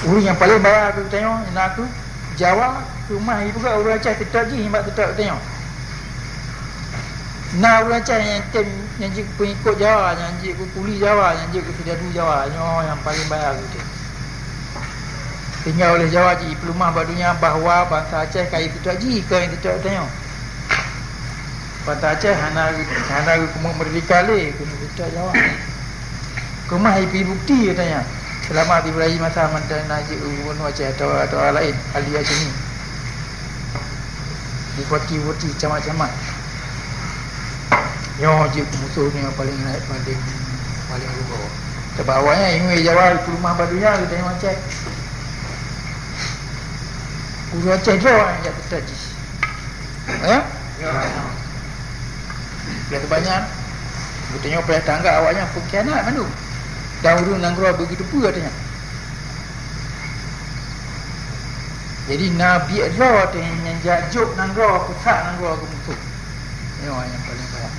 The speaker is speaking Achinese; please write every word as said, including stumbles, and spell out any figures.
Ureuëng nyang paleng bahya keu geutanyoe na kheueh Jawa, keumah ipeugah ureuëng Aceh teutab jih nibak teutab geutanyoe. Na ureuëng Aceh nyang tem, nyang jeuet pengikot Jawa, nyang jeuet keu kuli Jawa, nyang jeuet keu sidadu Jawa, nyoe nyang paleng bahya keu geutanyoe. Sehingga oleh Jawa jipeuleumah bak donya bahwa bansa Aceh ka jiteutab jih, ka jiteutab geutanyoe. Bansa Aceh hana, hana geukeumeung meurdeka lé keuneuk teutab Jawa. Keumah ipi bukti katanya. Seulama Ibrahim masa mantan na jeuet gubunur Aceh atau, atau orang lain, ahli Aceh ni. Bupati-bupati, camat-camat. Nyoe jeuet musoh ni yang paling naik, paling, paling rugoe. Sebab awaknya ingui Jawa peuleumah bak donya, geutanyoe Aceh. Ureuëng Aceh droe nyang jak teutab jih. Ya? Ya. Biasa banyak. Geutanyoe payah tanggap awaknyan pengkhianat mandum. Dan ureuëng nanggroe begitu pun katanya. Jadi na biet droe teuh nyang jak jok nanggroe, peusak nanggroe keu musoh. Nyoe nyang paling bahaya.